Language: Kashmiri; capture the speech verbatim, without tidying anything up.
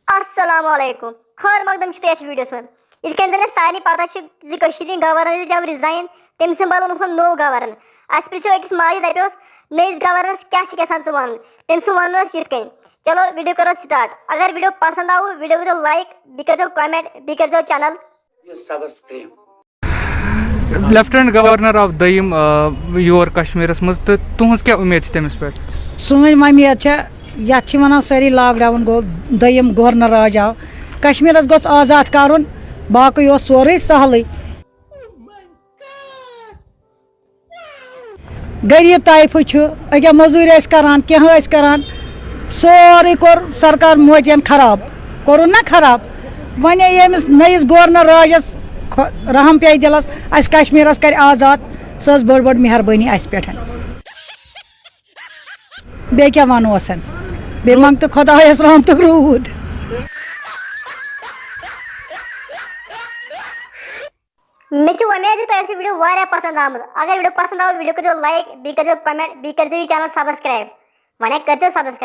السلام علیکم۔ خٲر مقدم چھُ تۄہہِ یَتھ ویٖڈیوَس منٛز۔ یِتھ کٔنۍ زَن اَسہِ سارنٕے پَتہ چھِ زِ کٔشیٖرِ ہِنٛدۍ گورنر دیُت رِزاین، تٔمۍ سٕنٛدۍ بدلہٕ اوٚنُکھ وۄنۍ نوٚو گورنر۔ اَسہِ پِرٛژھیو أکِس ماجہِ، دَپیوس، "نٔیِس گورنرَس کیٛاہ چھِ یَژھان ژٕ وَنُن؟" تٔمۍ سُنٛد وَنُن اوس یِتھ کٔنۍ۔ چلو ویٖڈیو کَرو سٹارٹ۔ اگر ویٖڈیو پَسنٛد آوُ، ویٖڈیو کٔرۍزیو لایک، بیٚیہِ کٔرۍزیو کمنٹ، بیٚیہِ کٔرۍزیو چینل۔ لیفٹیننٹ گورنر آف دوٚیِم آ، یور کشمیرس منٛز، تہٕ تُہنٛز کیٛاہ اُمید چھِ تٔمِس پٮ۪ٹھ؟ سٲنۍ وۄمید چھےٚ، یَتھ چھِ وَنان سٲری لاک ڈاوُن گوٚو، دوٚیِم گورنر راج آو۔ کشمیرس گوٚژھ آزاد کَرُن، باقٕے اوس سورُے سہلٕے۔ غریٖب طایفہٕ چھُ، أکیٛاہ مٔزوٗرۍ ٲسۍ کَران، کینٛہہ ٲسۍ کَران، سورُے کوٚر سرکار مودیَن خراب، کوٚرُن نا خراب۔ وۄنۍ ییٚمِس نٔیِس گورنر راجَس خۄ- رحم پیٚیہِ دِلَس، اَسہِ کشمیرس کَرِ آزاد، سۄ ٲس بٔڑ بٔڑ مہربٲنی اَسہِ پٮ۪ٹھ۔ بیٚیہِ کیٛاہ وَنوسَن؟ بیٚیہِ منٛگتہٕ خۄدایَس رحمتُک روٗد۔ مےٚ چھِ وۄمید زِ تۄہہِ آسہِ ویٖڈیو واریاہ پَسنٛد آمُت۔ اگر ویٖڈیو پَسنٛد آو، ویٖڈیو کٔرۍزیو لایک، بیٚیہِ کٔرۍزیو کمنٹ، بیٚیہِ کٔرۍزیو یہِ چینل سبسکرایب۔ وۄنۍ کٔرۍزیو سبسکرایب۔